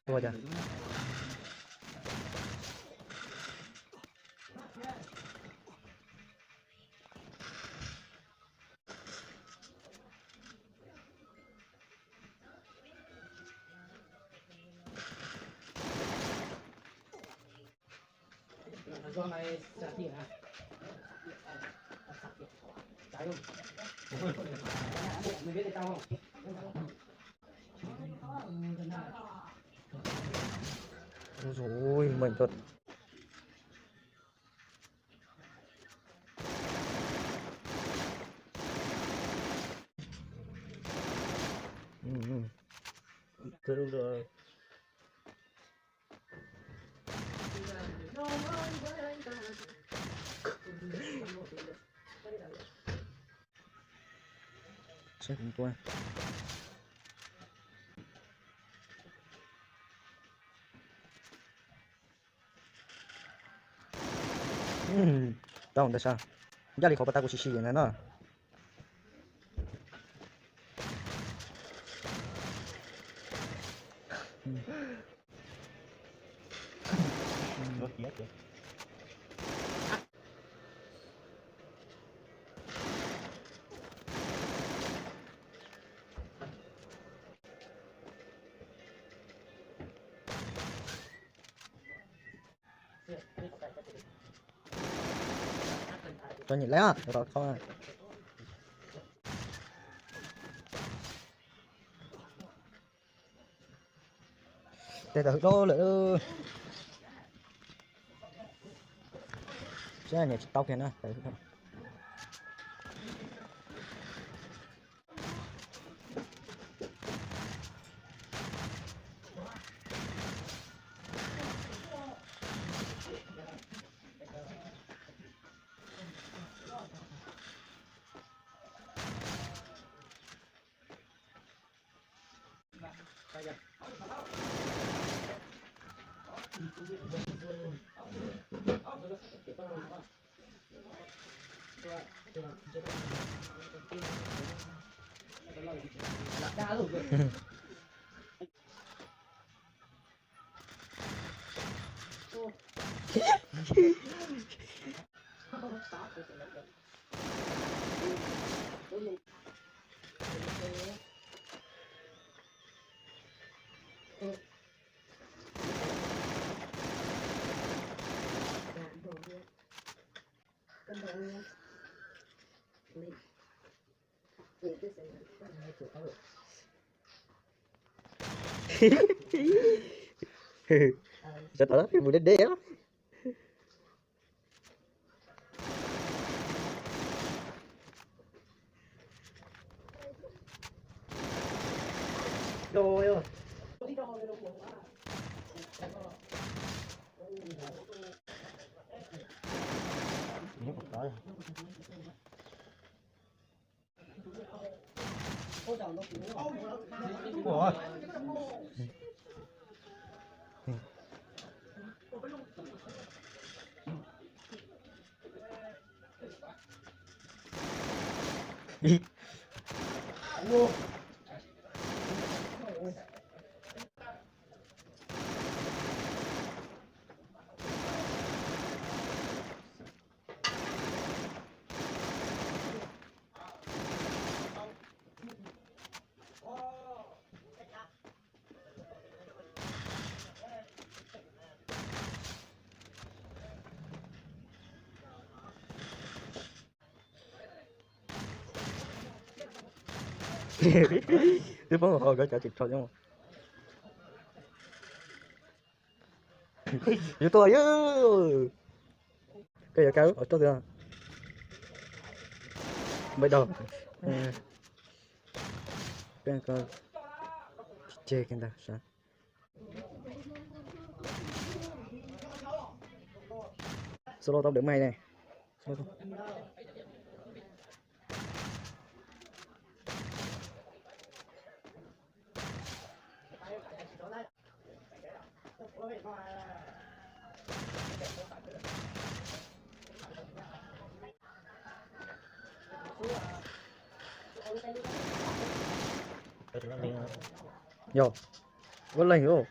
Tua cas. Ui, mình thật. Ừ, ừ. Từ lúc đó. Seb kuv tua. Tau ntawd sas. Ncaj li qhov pas tas kuv sim sim na no. Tau nyem lawm, tau tau. Tej tau hwj dab lawm. Seb niam tsis tau kiag na. Sawv daws mus deb deb. Twb poob hauv ko cov tsis tau nyob. Yuav tuaj yog. Koj yuav kaw ua roj twg? Npaj dog. Peb ko tseg kiag ntag. Solo tau đỡ mày này. Yog, ua leeg os.